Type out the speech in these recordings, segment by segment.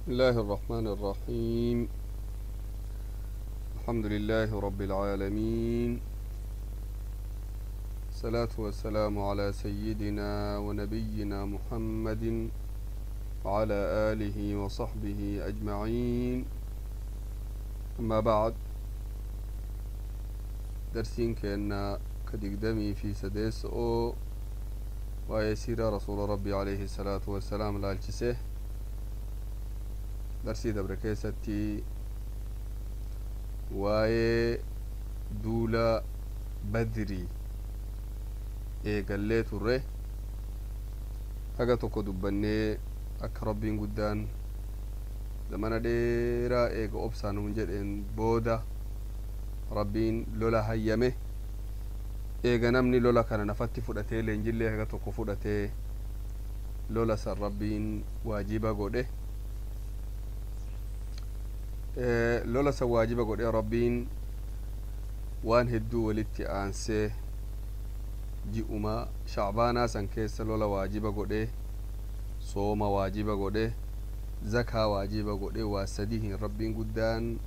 بسم الله الرحمن الرحيم. الحمد لله رب العالمين، الصلاة والسلام على سيدنا ونبينا محمد وعلى آله وصحبه أجمعين، أما بعد. درسين كأن كدقدمي في سديس أو ويسير رسول ربي عليه الصلاة والسلام لالجسه. Darsii dabre keessatti waa'ee duula Badrii eegallee turre. Haga tokko dubbannee, akka Rabbiin guddaan zamana dheeraa eega obsaan nun jedheen booda Rabbiin lola hayyame, eega namni lola kana nafatti fudhatee leenjillee haga tokko fudhatee lola san Rabbiin waajiba godhe. Lola san waajiba godhe Rabbiin waan hedduu walitti aansee ji'uma Shacbaanaa san keessa lola waajiba godhe, sooma waajiba godhe, zakaa waajiba godhe. Waa sadihin Rabbiin guddaan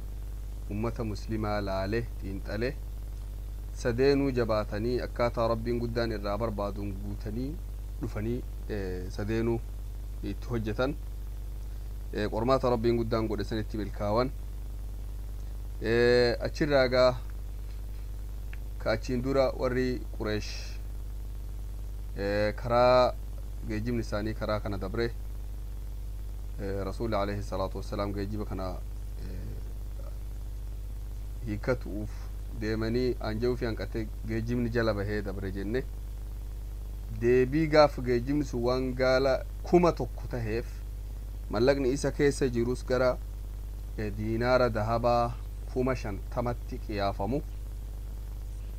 ummata muslimaa laale xiinxale, sadeenuu jabaatanii akkaataa Rabbiin guddaan irraa barbaaduun guutanii dhufanii sadeenuu itti hojjetan. Qormaata Rabbiin guddaan godhe sanitti milkaawan. Achirraa gaa ka achiin dura warri Qureesh karaa geejjibni isaanii karaa kana dabre, Rasuuli alayhi salaatu wassalaam geejjiba kana hiikkatu'uuf deemanii anja'uu fi hanqatee geejjibni jala bahee dabre jenne. Deebii gaaf geejjibni sun waan gaala 1000 taheef, mallaqni isa keessa jirus gara diinaara dahabaa 50,000tti qiyaafamu,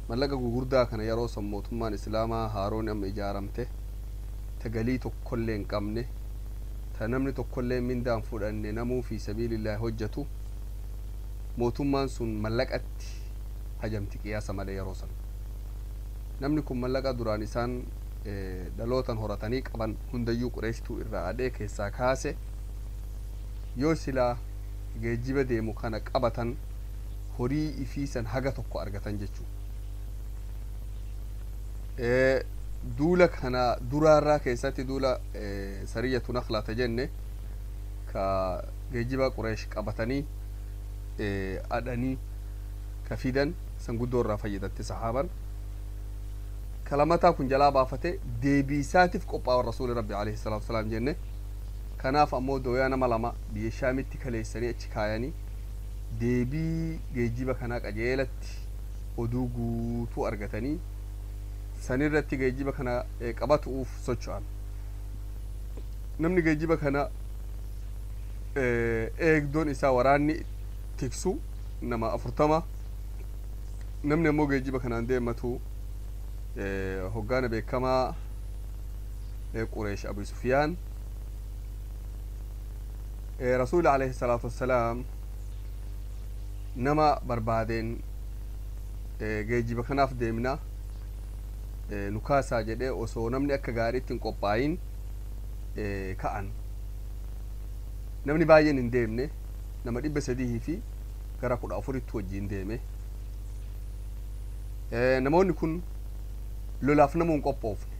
mallaqa gugurdaa kana yeroo san mootummaan islaamaa haaroon amma ijaaramte, ta galii tokkollee hin qabne, ta namni tokkollee mindaan fudhanne, namuu fi sabiilillaahi hojjetu, mootummaan sun mallaqatti hajamti qiyaasa malee. Yeroo san namni kun mallaqa duraan isaan dhalootan horatanii qaban hundayyuu Qureeshtuu irraa adhee keessaa kaase. Yoo silaa geejjiba deemu kana qabatan, horii ifiisan haga tokko argatan jechuu. Duula kana duraarraa keessatti duula Sariyyatu Naklaata jenne, ka geejjiba Qureesh qabatanii adhanii ka fidan san guddoo irraa fayyadatte sahaaban. Kalamataa kun jalaa baafate deebiisaatiif qophaawan Rasuuli Rabbi alayhi salaatu wasalaam jenne. Kanaaf ammoo dooyaa nama lama biyya Shaamitti kaleessanii achi kaayanii deebii geejjiba kanaa qajeelatti oduu guutuu argatanii sanirratti geejjiba kana qabatu'uuf socho'an. Namni geejjiba kana eegdoon isaa waraanni tiksu nama 40, namni ammoo geejjiba kanaan deematu hoggaana beekamaa Qureesh Abu Sufyaan. Rasuuli alayhi salaatu wassalaam nama barbaadeen geejjiba kanaaf deemna nu kaasaa jedhee, osoo namni akka gaariitti hin qophaayin ka'an. Namni baay'een hin deemne, nama 314tti wajjiin deeme. Namoonni kun lolaaf namuu hin qophoofne.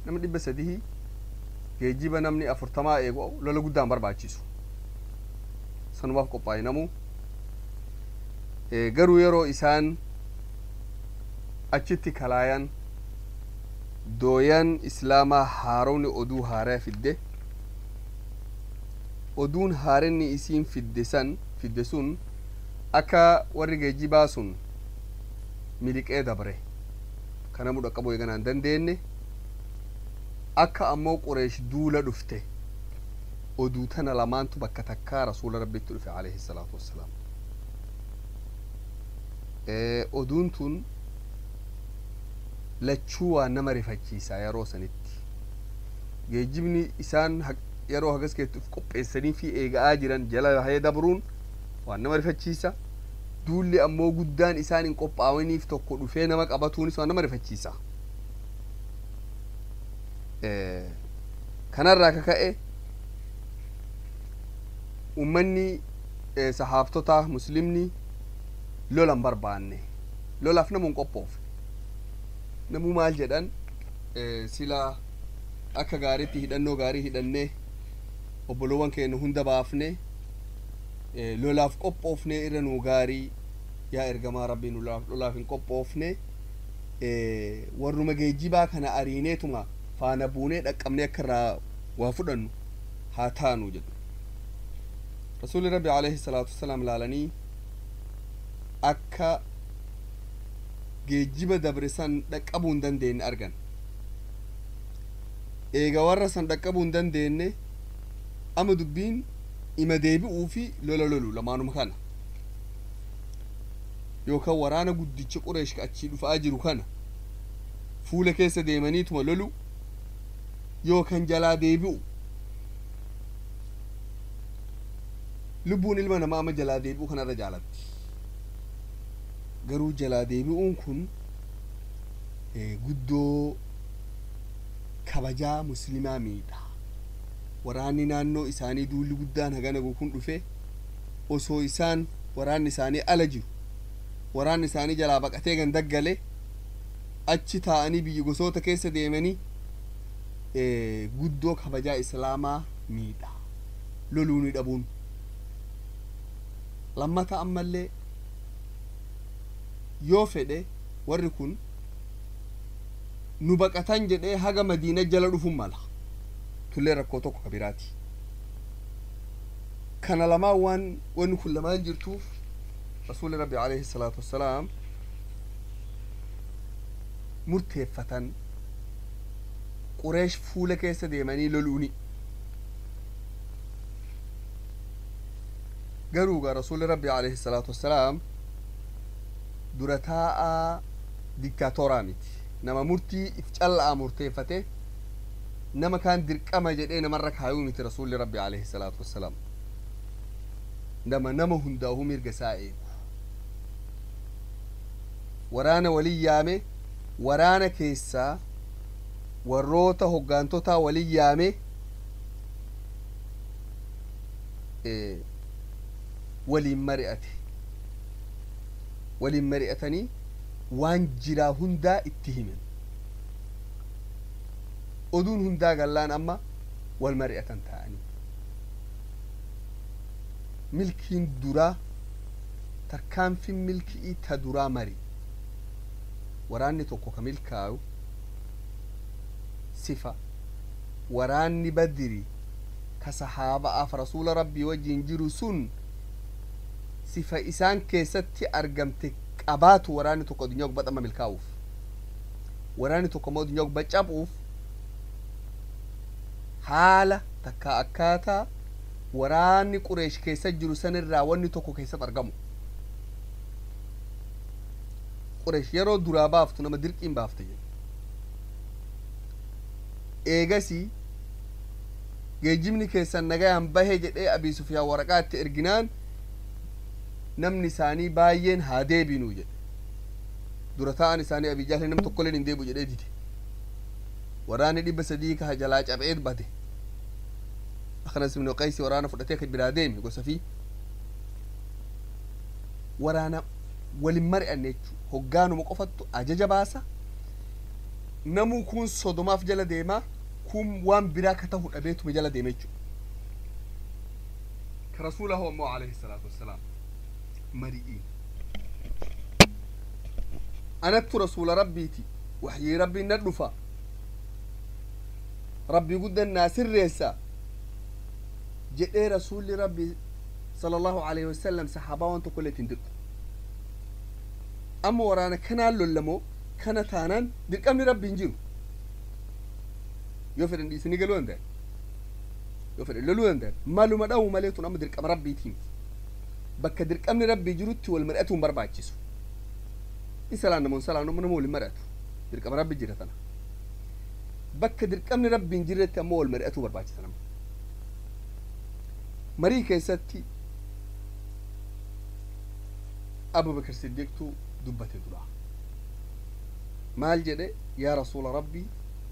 Nama 300 geejjiba namni 40 eegu lola guddaan barbaachisu, sanumaaf qophaa'e namuu. Garuu yeroo isaan achitti kalaayan, dooyan islaamaa haaromni oduu haaraa fidde. Oduun haarenni isiin fidde san fidde sun akka warri geejjibaa sun miliqee dabre kana mudha qabu eeganaa hin dandeenye, akka ammoo Qureesh duula dhufte. Oduu tana lamaantu bakka takkaa Rasuula Rabbitti dhufe alayhi salaatu wassalaam. Oduun tun lachuu waan nama rifachiisaa. Yeroo sanitti geejjibni isaan yeroo hagas keetti uf qopheessanii fi eega'aa jiran jala bahee dabruun waan nama rifachiisa. Duulli ammoo guddaan isaan hin qophaa'iniif tokko dhufee nama qabatuunis waan nama rifachiisa. Kanarraa ka ka'e Ummanni sahaabtota muslimni lola hin barbaanne, lolaaf namu hin qophoofne. Namuu maal jedhan, sila akka gaariitti hidhannoo gaarii hidhannee, obbolowwan keenya hunda baafne, lolaaf qophoofne irra nuu gaarii. Yaa ergamaa Rabbii, nu lolaaf hin qophoofne, warruma geejjibaa kana ariineetuma faana buunee dhaqqabnee akka irraa waa fudhannu haa taanu jedhu. Rasuulli Rabbi alayhi salaatu wasalaam laalanii akka geejjiba dabre san dhaqqabuu hin dandeenye argan. Eega warra san dhaqqabuu hin dandeenye, ama dubbiin ima deebi'uu fi lola lolu lamaanuma kana, yookaan waraana guddicha Qureesh achii dhufaa jiru kana fuula keessa deemaniituma lolu, yookaan jalaa deebi'u. Lubbuun ilma namaa ama jalaa deebi'u kanarra jaalatti. Garuu jalaa deebi'uun kun guddoo kabajaa muslimaa miidha. Waraanni naannoo isaanii duulli guddaan hagana kun dhufe, osoo isaan waraanni isaanii ala jiru, waraanni isaanii jalaa baqatee gandaggale, achi taa'anii biyyi gosoota keessa deemanii, guddoo kabajaa islaamaa miidha loluu ni dhabuun. Lammata ammallee yoo fedhe warri kun nu baqatan jedhee haga Madiina jala dhufun mala tullee rakkoo tokko ka biraati. Kana lamaan waan wanni kun lamaan jirtuuf, Rasuuli Rabbi alayhi salaatu wassalaam murteeffatan Qureesh fuula keessa deemanii loluuni. Garuu gaa Rasuuli Rabbi alayhi salaatu wassalaam dura taa'aa diktaatooraa miti, nama murtii if calla'aa murteeffate nama kaan dirqama jedhee namarra kaayuu miti. Rasuulli Rabbi alayhi salaatu wassalaam nama hundaa'uu mirga isaa eegu. Waraana walin yaame, waraana keessaa warroota hoggaantotaa walin yaame, waliin mari'ate. Waliin mari'atanii waan jiraa hundaa itti himan. Oduun hundaa gallaan amma wal mari'atan ta'anii milkiin duraa, tarkaanfin milki'ii ta duraa mari. Waraanni tokko ka milkaayu sifa waraanni Badiri ka sahaaba'aaf Rasuula Rabbii wajjin jiru sun sifa isaan keessatti argamte qabaatu. Waraanni tokko addunyaa gubbaa amma milkaa'uuf, waraanni tokko ammoo addunyaa gubbaa caphuuf, haala takka akkaataa waraanni Qureesh keessa jiru sanirraa wanni tokko keessatti argamu. Qureesh yeroo duraa baaftu nama dirqiin baafte jedhe. Eegasii geejjibni keessan nagayaan bahe jedhee Abii Sufyaan waraqaa itti erginaan, namni isaanii baay'een haa deebinuu jedhe. Dura ta'an isaanii Abii Jahli nama tokkolleen hin deebi'u jedhee dide. Waraanni 300 ka jalaa caphee bade. Aknas ibnu Qaysi waraana fudhatee ka biraa deeme gosa fi waraana walin mari'anne jechuu. Hoggaanuma qofattu ajaja baasa. Namuu kun sodomaaf jala deemaa, kun waan biraa ka tahu dhabeetuma jala deeme jechuu. Ka Rasuula hoo ammoo alayhi salaatu wassalaam mari'iin anattu Rasuula Rabbiiti, waxyii Rabbiin na dhufa, Rabbii guddan naa sirreessa jedhee. Rasuulli Rabbi sala Allahu alayhi wasalam saxaabaa waan tokko illee ittiin dirqu. Amma waraana kanaan lollamoo kana taanaan dirqamni Rabbi hin jiru. Yoo fedhan dhiisanii galuu danda'an, yoo fedhan loluu danda'an, maluma dha'u malee tun amma dirqama Rabbiitiin. Bakka dirqamni Rabbii jirutti wal mari'atuu hin barbaachisu. In salaan namoon salaan nama waliin mari'atu, dirqama Rabbi jira tana. Bakka dirqamni Rabbi hin jirretti ammoo wal mari'atuu barbaachisa. Nama marii keessatti Abubakar Siddiqtu dubbate dura. Maal jedhe? Yaa Rasuula Rabbii,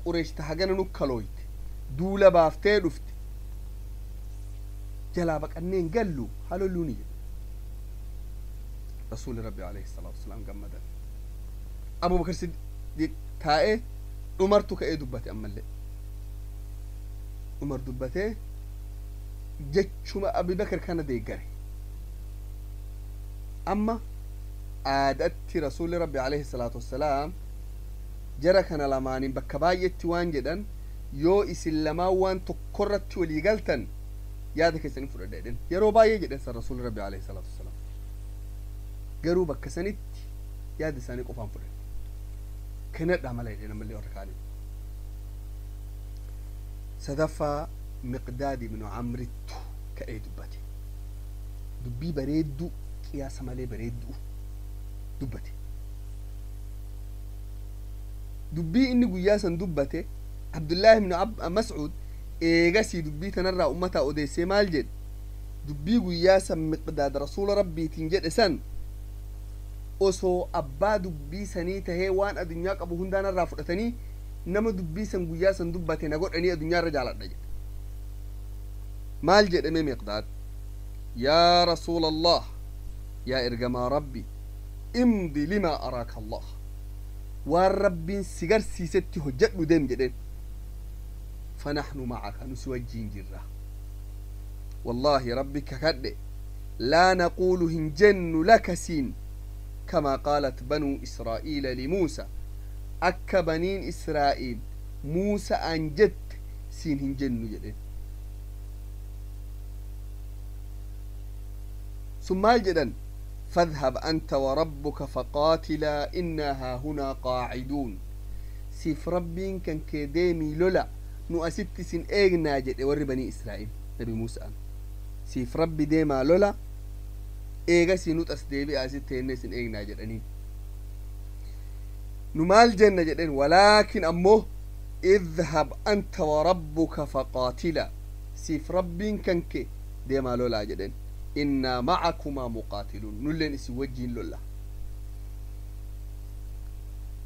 Qureesh ta hagana nu kalooyte duula baaftee dhufte. Jalaa baqannee hin gallu, haa lolluuni jedhe. Rasuulli Rabbi alayhi salaatu wasalaam gammadan. Abubakar Siddiq taa'ee, Umartu ka'ee dubbate. Ammallee Umar dubbatee jechuma Abubakar kana deeggare. Amma aadatti Rasuulli Rabbi alayhi salaatu wassalaam jara kana lamaaniin bakka baay'etti waan jedhan, yoo isin lamaan waan tokkorratti walii galtan yaada keessanii fudhadha jedhan. Yeroo baay'ee jedhan san Rasuulli Rabbi alayhi salaatu wassalaam. Garuu bakka sanitti yaada isaanii qofaan fudhanne, kennadhaa mala jedhan. Ammallee warra kaaniin sadaffaa Miqdaad ibnu Amrittu ka'ee dubbate. Dubbii bareedduu, qiyaasa malee bareedduu dubbate. Dubbii inni guyyaa san dubbate, Abdullaahi ibnu Mas'uud eegasii dubbii tanarraa ummataa odeessee maal jedhe? Dubbii guyyaa san Miqdaad Rasuula Rabbiitiin jedhe san, osoo abbaa dubbii sanii tahee waan addunyaa qabu hundaanarraa fudhatanii nama dubbii san guyyaa san dubbate na godhanii addunyaa irra jaaladha jedhe. Maal jedhame Miqdaad? Yaa Rasuula Allah, yaa ergamaa Rabbi, imdi limaa araaka Allah, waan Rabbiin si garsiisetti hojjedhu, deem jedheen. Fanaxnu macaka, nu si wajjiin jirra. Wallaahi Rabbi kakadhe, laa naquulu, hin jennu, laka siin, kamaa qaalat banuu Israa'iila limuusa, akka baniin Israa'iil Muusa aan jette siin hin jennu jedheen. Sun maal jedhan? فاذهب أنت وربك فقاتلا إنا هاهنا قاعدون. Siif Rabbiin kan kee deemii lola, nu asitti sin eegnaa jedhe warri banii Israa'il nabi Muusa'an. Siif Rabbi deemaa lola, eegasii nut as deebi'a, asitti teennee sin eegnaa jedhaniin. Nu maal jenna jedheen? Walaakin ammoo اذهب أنت وربك فقاتلا, siif Rabbiin kan kee deemaa lolaa jedheen. إنا معكما مقاتلون, nulleen isin wajjiin lolla.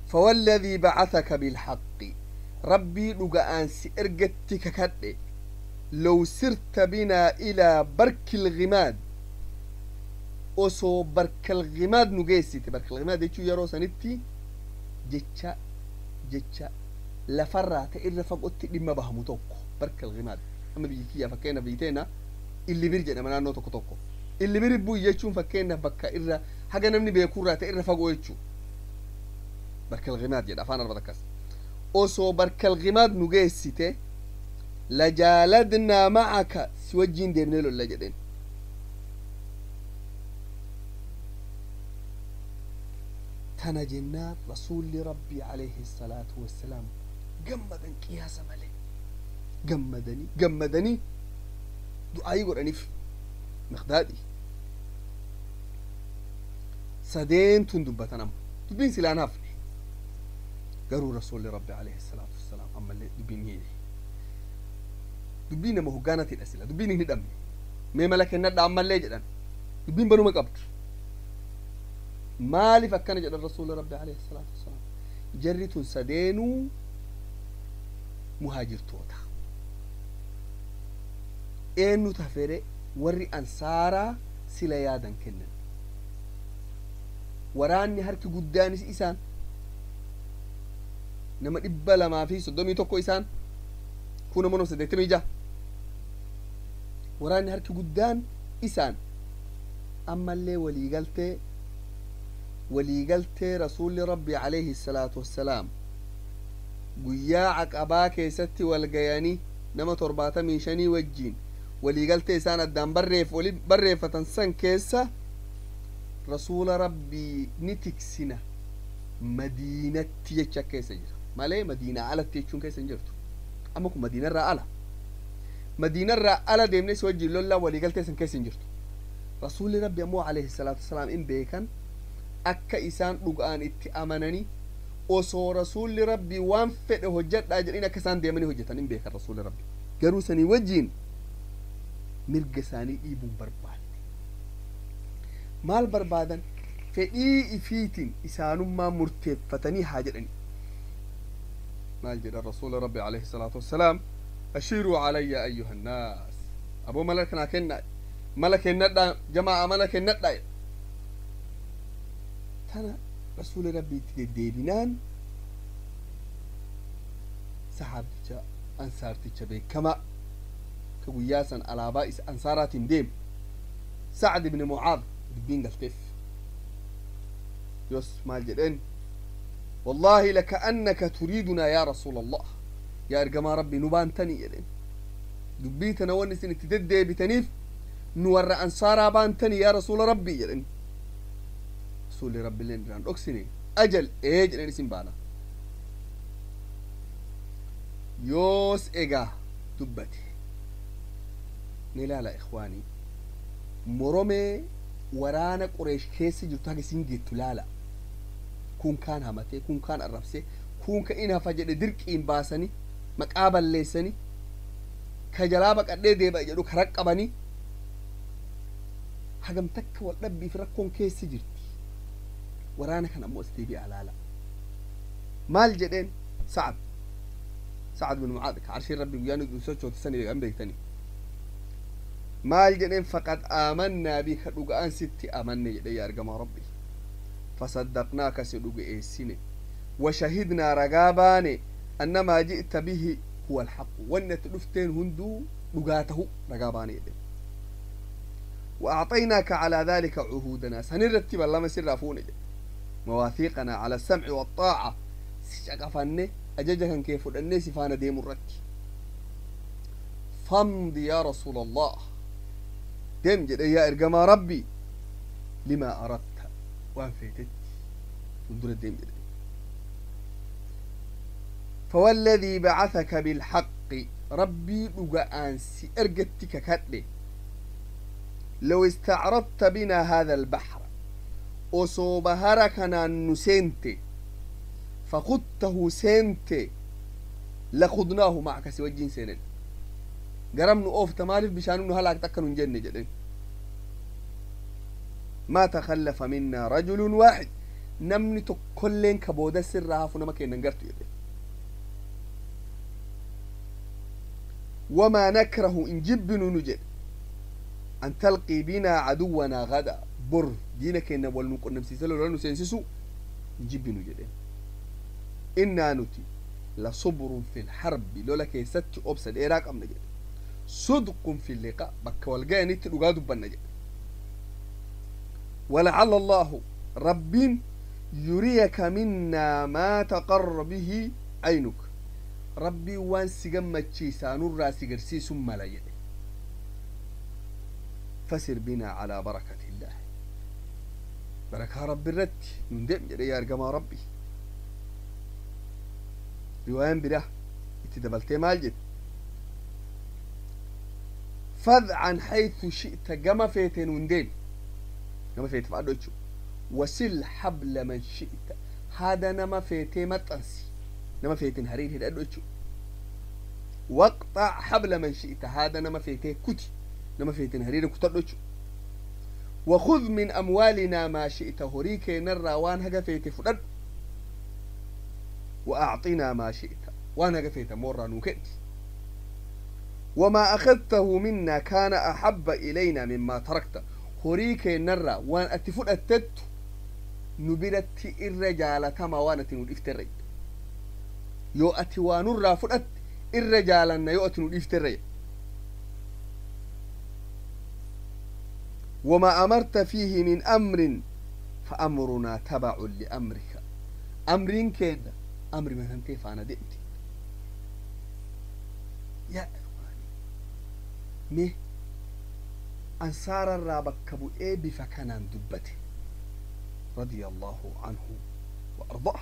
فوالذي بعثك بالحق, ربي dhuga'aan si ergatti kakadhe, لو سرت بنا إلى برك الغماد, osoo Barkal Gimaad nu geessite. Barkal Gimaad jechuun yeroo sanitti jecha lafarraa ta'e irra fagootti dhimma bahamu tokko Barkal Gimaad. Amma biyyi kiyya, fakkeenyaaf biyyi teena, Illibir jedhama naannoo tokko tokko. Illibir bu'i jechuun fakkeenyaaf bakka irra haga namni beekurraa ta'e irra fagoo jechuu. Barkal Gimaad jedha afaan Araba akkas. Osoo Barkal Gimaad nu geessite, لجالدنا معك, si wajjiin deemnee lolla jedheen. Tana jennaan Rasuulli Rabbii alayhi salaatu wassalaam gammadan, qiyaasa malee gammadanii gammadanii du'aayii godhaniif Miqdaadhi. Sadeen tun dubbatan. Amma dubbiin silaan hafne, garuu Rasuulli Rabbi alayhi salaatu wassalaam ammallee dubbiin hiine. Dubbiin nama hoggaanatidha, sila dubbiin hin hidhamne. Mee mala kennadha ammallee jedhan. Dubbiin banuma qabdu. Maaliif akkana jedhan Rasuulli Rabbi alayhi salaatu wassalaam? Jarri tun sadeenuu muhaajirtoota. Eenyu tafere? Warri ansaaraa sila yaadan kennan. Waraanni harki guddaanis isaan, nama 231, isaan kun nama 86. Waraanni harki guddaan isaan. Ammallee waliigaltee Rasuulli Rabbi alayhi salaatu wassalaam guyyaa Caqabaa keessatti walgayanii nama 75 wajjiin waliigaltee isaan addaan wali barreeffatan san keessa, Rasuula Rabbii ni tiksina Madiinatti jecha keessa jira malee Madiinaa alatti jechuun keessa hin jirtu. Amma kun Madiinarraa ala, Madiinarraa ala deemnee si wajjiin lollaa waliigaltee san keessa hin jirtu. Rasuulli Rabbi ammoo alayhi salaatu wasalaam in beekan akka isaan dhugaan itti amananii osoo Rasuulli Rabbi waan fedhe hojjedhaa jedhin akka isaan deemanii hojjetan in beekan. Rasuulli Rabbi garuu sanii wajjiin mirga isaanii dhiibuun barbaanne. Maal barbaadan? Fedhii ifiitiin isaanummaa murteeffatanii haa jedhani. Maal jedhan Rasuula Rabbi alayhi salaatu wassalaam? أشيروا علي أيها الناس. Aboo mala kanaa kennaa, mala kennadhaa jamaa, mala kennadhaa. Tana rasuula rabbiitti deddeebinaan sahaabticha ansaarticha beekamaa ka guyyaa san alaabaa isa ansaaraatiin deemu Sacd ibni Mucaad dubbiin galteef. Yos maal jedheen? "Wallaahi lakaannaka turiidunaa yaa rasuula Allah, yaa ergamaa rabbii, nu baantanii" jedheen. "Dubbii tana wanni isin itti deddeebitaniif nu warra ansaaraa baantanii, yaa rasuula rabbii" jedhen. Rasuulli rabbiilleen irraan dhoksine. "Ajal, ee" jedheen, "isin baana." Yoos egaa dubbate. Ni ilaala ikhwaanii, moromee waraana Qureesh keessa jirtu haga isin geettu laala. Kun kaan hamatee, kun kaan arrabsee, kun ka in hafa jedhe dirqiin baasanii maqaa balleessanii, ka jalaa baqadhee deebi'a jedhu kara qabanii, hagam takka wal dhabbiif rakkoon keessa jirti. Waraana kan ammoo as deebi'a laala. Maal jedheen Sa'ad? Sa'ad bin Mucaad ka arshiin rabbi guyyaa nu sochoote sani kan beektanii. Maal jedheen? "Faqad aamannaa bika, dhuga'an sitti amanne" jedhe, "yaa ergamaa rabbi. Fasaddaqnaaka, si dhuge'eessine. Washahidnaa, ragaa baane, annamaa ji'ta bihi huwa alhaqu, wanni ati dhufteen hunduu dhugaa tahu ragaa baane" jedhe. وأعطيناك على ذلك عهودنا، سنرتب الله سر فون مواثيقنا على السمع والطاعة، سشقفني أججك كيف الناس فانا ديم الرك. فامضي يا رسول الله، دم جد يا إرجما ربي، لما أردت، وان فيتت انظر الدم جد. فوالذي بعثك بالحق، ربي لقى أنسي أرجتك كتلي، لو استعرضت بنا هذا البحر، osoo bahara kanaan nu seente، فخضته seente، لخضناه معك، si wajjin seenen. Garam nu oofta? Maaliif bishaan nu halaakta akka nun jenne jedhen. ما تخلف منا رجل واحد، namni tokkolleen ka booda sirraa hafu nama kennan gartu jedhe. وما نكره، in jibbinu nu jedhe، أن تلقي بنا عدونا غدا، bor diina keenya wal nu qunnamsiise lola nu seensisu hin jibbinu jedheen. إنا nuti لصبر في الحرب، lola keessatti obsa dheeraa qabna jedhe. صدق في اللقاء، bakka wal ga'anitti dhugaa dubbanna jedhe. ولعل الله، rabbiin، يريك منا ما تقر به عينك، rabbii waan si gammachiisaa nurraa si garsiisun mala jedhe. فسر بنا على بركة الله، barakaa rabbi irratti nun deem jedhe, yaa ergamaa rabbi. Riwaayaan biraa itti dabaltee maal jedhe? فاذعن حيث شئت، gama feete nun deem, gama feete fa'adhu jechuu. وصل حبل من شئت، haada nama feetee maxxansi, nama feeteen hariir hidhadhu jechuu. واقطع حبل من شئت، haada nama feetee kuti, nama feeteen hariira kutadhu jechuu. وخذ من أموالنا ما شئت، horii keenyarraa waan haga feete fudhadhu. وأعطنا ما شئت، waan haga feete moorraa nuu kenni. وما أخذته منا كان أحب إلينا مما تركت، horii keenyarraa waan ati fudhattettu nu biratti irra jaalatamaa waan ati nu dhiifterra. Yoo ati waa nurraa fudhatte irra jaalanna yoo ati nu dhiifterra. وما أمرت فيه من أمر فأمرنا تبع لأمرك، amriin keenya amri matantee faana deemti. Yaa ikhwaani, mee ansaararraa bakka bu'ee bifa kanaan dubbate, رضي الله عنه وأرضاه.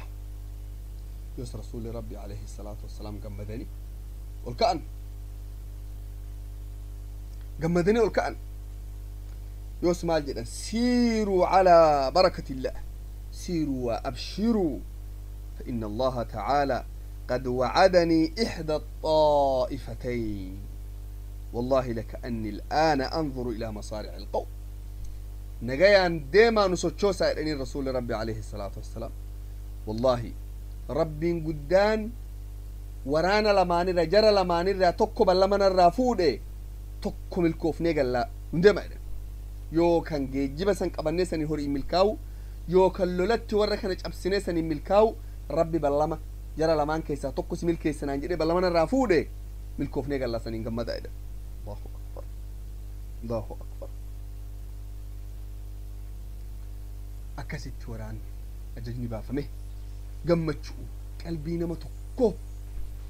Yoos rasuulli rabbi عليه الصلاة والسلام gammadanii ol ka'an, gammadanii ol ka'an. Yoos maal jedhan? سيروا على بركة الله، سيروا وأبشروا، فإن الله تعالى قد وعدني إحدى الطائفتين، والله لكأني الآن أنظر إلى مصارع القوم. Nagayaan deemaa, nu sochoosaa jedhanii rasuulli rabbi عليه الصلاة والسلام. Wallaahi rabbiin guddaan waraana lamaanirra jara lamaanirraa tokko ballamanarraa fuudhe. Tokko milkoofnee gallaa nu deema jedhan. Yookaan geejjiba san qabannee saniin horii milkaa'u, yookaan lolatti warra kana cabsinee saniin milkaa'u. Rabbi ballama jara lamaan keessaa tokko si milkeessanaan jedhee ballama narraa fuudhe, milkoofnee gallaa saniin gammadaa jedhan. Allahu akbar, Allahu akbar. Akkasitti waraanni ajajni baafame gammachuu qalbii nama tokko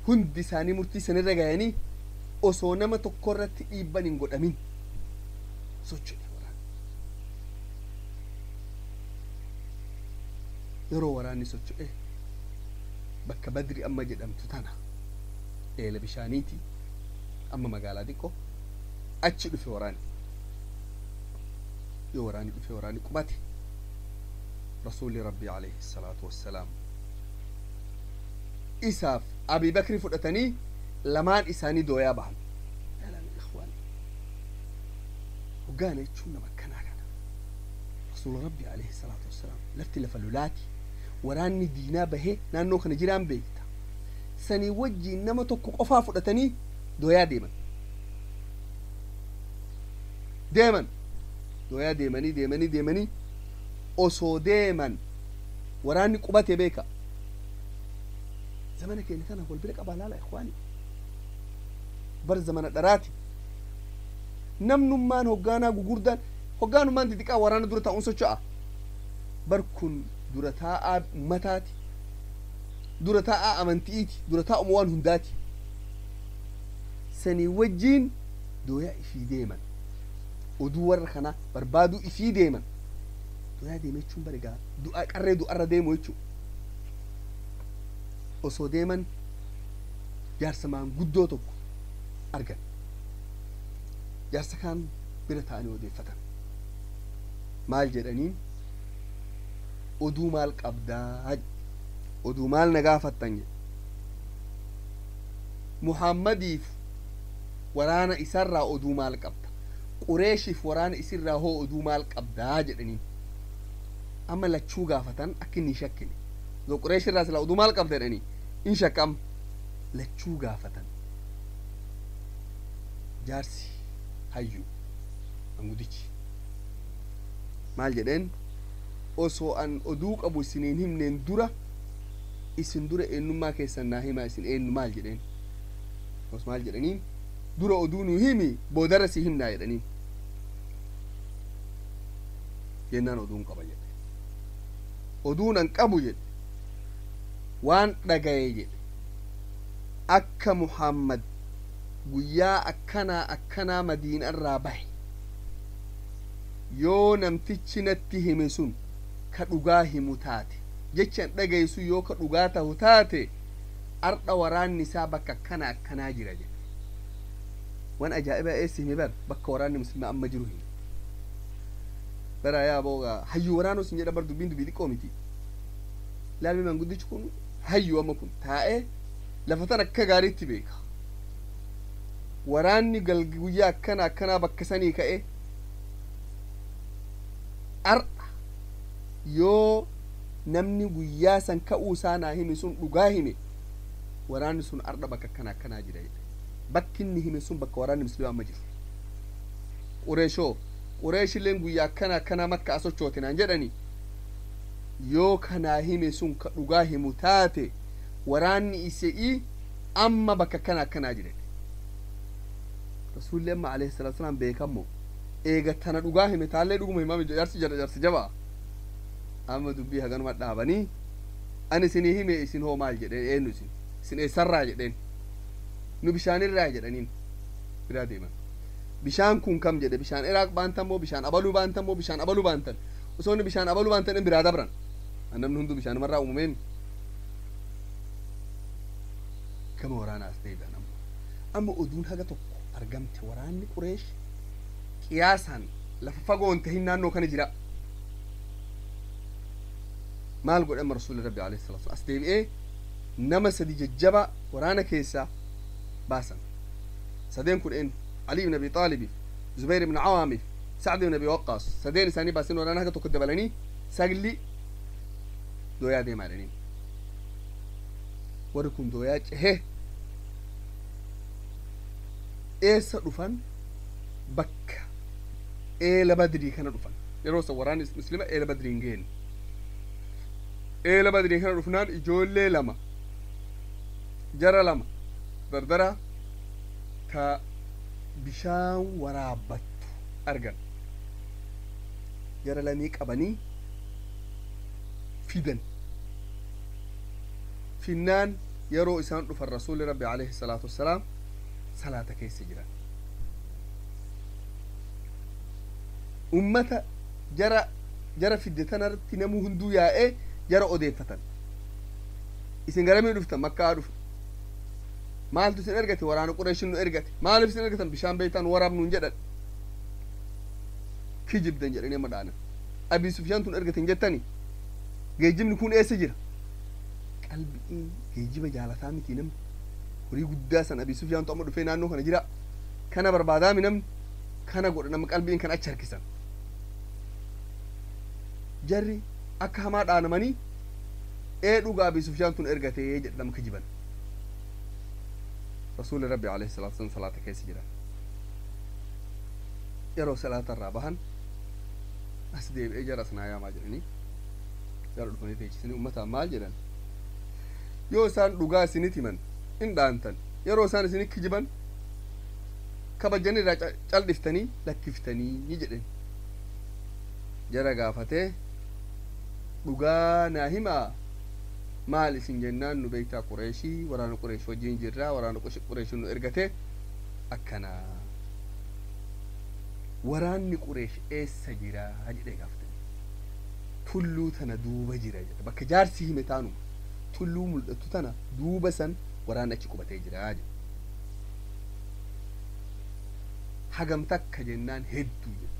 hundi isaanii murtii sanirra gayanii osoo nama tokko irratti dhiibban hin godhamin socho'e waraanni. Yeroo waraanni socho'e bakka Badri amma jedhamtu tana, eela bishaaniiti, amma magaalaa xiqqoo achi dhufe waraanni. Yoo waraanni dhufe, waraanni qubate, Rasuulli Rabbii alayhi salaatu wassalaam isaaf Abi Bakri fudhatanii lamaan isaanii dooyaa bahan. Ikhwaan, hoggaana jechuun nama akkanaa kana. Rasuula Rabbii alayhi salaatu wassalaam, lafti lafa lolaati, waraanni diinaa bahee naannoo kana jiraan beekta, sanii wajjiin nama tokko qofaa fudhatanii dooyaa deeman. Deeman, dooyaa deemanii deemanii deemanii, osoo deeman waraanni qubate. Beeka, zamana keenya kana wal bira qabaa laala, ikhwaani. Bar zamana dharaati. Namnummaan hoggaanaa gugurdaan, hoggaanummaan xixiqqaa waraana dura taa'uun socho'a. Bar kun dura taa'aa ummataati, dura taa'aa amanti'iiti, dura taa'uma waan hundaati. Sanii wajjiin dooyaa ifii deeman, oduu warra kana barbaaduu ifii deeman. Dooyaa deeme jechuun bara egaa du'a qarree du'arra deemu jechuu. Osoo deeman jaarsa maanguddoo tokko argan. Jaarsa kaan bira ta'anii odeeffatan. Maal jedhaniin? Oduu maal qabdaa? Oduu maal na gaafattan jedhe. Muhammadiif waraana isarraa oduu maal qabda? Qureeshiif waraana isirraa hoo oduu maal qabdaa jedhaniin. Amma lachuu gaafatan akka inni hin shakkine. Osoo Qureesh irraa silaa oduu maal qabda jedhanii in shakkam. Lachuu gaafatan. Jaarsi hayyu mangudichi maal jedheen? Osoo an oduu qabu isiniin himneen dura, isin dura eenyummaa keessan naa himaa, isin eenyu maal jedheen? Os maal jedhaniin? Dura oduu nu himi, boodarra si himnaa jedhaniin. Jennaan oduun qaba jedhe. Oduun an qabu jedhe, waan dhagaye jedhe, akka Muhammad guyyaa akkanaa akkanaa Madiinarraa bahe. Yoo namtichi natti hime sun ka dhugaa himu taate, jechan dhagaye sun yoo ka dhugaa tahu taate, ardha waraanni isaa bakka akkana akkanaa jira jedhe. Waan ajaa'ibaa eessi hime? Bar bakka waraanni muslimaa amma jiru hime. Bara yaa booga hayyuu waraanuu sin jedha. Bar dubbiin dubbii xiqqoo miti. Ilaalmi, manguddichi kun hayyuu amma kun taa'ee lafa tan akka gaariitti beeka. Waraanni guyyaa akkana akkanaa bakka sanii ka'e ar'a, yoo namni guyyaa san ka'uu isaa naa hime sun dhugaa hime, waraanni sun ardha bakka akkana akkanaa jira jedhe. Bakki inni hime sun bakka waraanni muslimaa amma jiru. Qureeshoo, Qureeshilleen guyyaa akkana akkanaa Makka asochoote naan jedhani. Yoo kanaa hime sun ka dhugaa himu taate, waraanni isa'ii amma bakka akkana akkanaa jira. Rasuulli amma alayhi salaatu salaam beekammo eega tana dhugaa hime taallee dhuguma himame. Jaarsi jara jaarsi jabaa amma dubbii haganuma dhaabanii, ani isinii hime, isin hoo maal jedheen? Eenyu isin? Isin eessarraa jedheen? Nu bishaanirraa jedhaniin. Biraa deeman. Bishaan kun kam jedhe? Bishaan Iraaq baantan moo bishaan abaluu baantan moo bishaan abaluu baantan? Osoo inni bishaan abaluu baantan in biraa dabran. Namni hunduu bishaanumarraa uumameen. Gama waraanaa as deebi'an. Amma oduun haga tokko argamte, waraanni Qureesh qiyaasaan lafa fagoon tahin naannoo kana jira. Maal godhe amma Rasuulli Rabbi alayhi salaatu? As deebi'ee nama sadi jajjaba waraana keessaa baasan. Sadeen kun eenyu? Ali ibn Abi Xaalibiif, Zubayr ibn Awaamiif, Sacd ibn Abi Waqqaas. Sadeen isaanii baasan. Waraana haga tokko dabalanii sagli dooyaa deemaa jedhaniin. Warri kun dooyaa cehee eessa dhufan? Bakka eela Badrii kana dhufan. Yeroo san waraanni muslima eela Badrii hin geenne. Eela Badrii kana dhufnaan ijoollee lama, jara lama dardara ka bishaan waraabbattu argan. Jara lamii qabanii fidan. Finnaan yeroo isaan dhufan Rasuulli Rabbi alayhi salaatu wassalaam salaata keessa jiran. Ummata jara fidde tanarratti namuu hunduu yaa'ee jara odeeffatan. Isin garamii dhuftan? Makkaa dhufe. Maaltu isin ergate? Waraana Qureeshin nu ergate. Maaliif isin ergatan? Bishaan beeytaan waraabnuun jedhan. Kijibdan jedhanii amma dhaanan. Abii Sufyaan tun ergatan jettani. Geejjibni kun eessa jira? Qalbiin geejjiba jaalataa miti namni. Horii guddaa san Abii Sufyaantu amma dhufee naannoo kana jira, kana barbaadaami namni kana godha, nama qalbiin kan achi harkisan. Jarri akka hamaa dhaanamanii, ee dhugaa, Abii Sufyaan tun ergatee jedha, nama kijiban. Rasuulli Rabbi alayhi salaatu wasallam salaata keessa jiran. Yeroo salaata irraa bahan as deebi'ee jara sanaa yaamaa jedhanii jara dhufanii teechisanii ummataan maal jedhan? Yoo isaan dhugaa isinit himan in dhaantan, yeroo isaan isinit kijiban kabajanii irraa caldhiftanii lakkiftanii jedhen. Jara gaafatee, dhugaa naa himaa, maal isin jennaan, nu beektaa Qureeshii, waraana Qureesh wajjin jirraa, waraana Qureesh nu ergate akkanaa. Waraanni Qureesh eessa jira jedhee gaafate. Tulluu tana duuba jira jedhe. Bakka jaarsi hime taanuma tulluu mul'attu tana duuba san waraanni achi qubatee jira jedhe. Hagam takka jennaan, hedduu jedhe.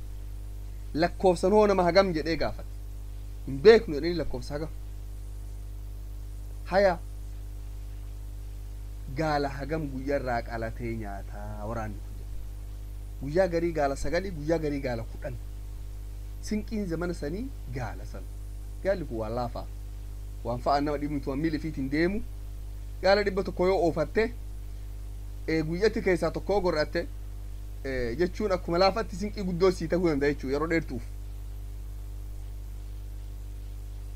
Lakkoofsan hoo nama hagam jedhee gaafate. Hin beeknu jedhanii. Lakkoofsa hagam haya, gaala hagam guyyaarraa qalatee nyaataa waraanni kun jedhe. Guyyaa garii gaala sagalii, guyyaa garii gaala 10. Sinqiin zamana sanii gaala san. Gaalli kun waan laafaa, waan fa'aan nama dhibnu, waan miila ifiitiin deemu. Gaala 100 yoo oofatte, guyyatti keessaa tokko gor'atte jechuun akkuma laafatti sinqii guddoo sii ta'uu danda'a jechuudha yeroo dheertuuf.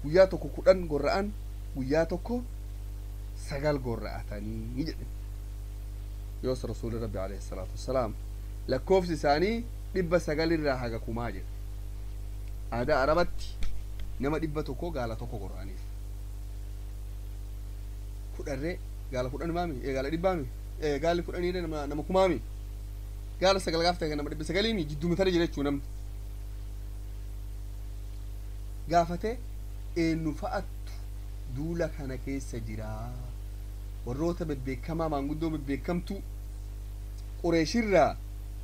Guyyaa tokko 10 gorra'an, guyyaa tokko sagal gorra'atanii jedhe. Yoos Rasuulli Rabbi alayhi salaatu wassalaam lakkoofsi isaanii 900rraa haga 1000 jedhe. Aadaa Arabatti nama 100 gaala tokko gorra'aniif. Kudharree gaala 10 maami, gaala dhibbaami, gaalli kudhanii nama kumaami, gaala sagal gaaf ta'e nama 900mi, jidduma tana jira jechuu. Namni gaafate, eenyu fa'attu duula kana keessa jira? Warroota bebbeekamaa, maanguddoo bebbeekamtu Qureeshirraa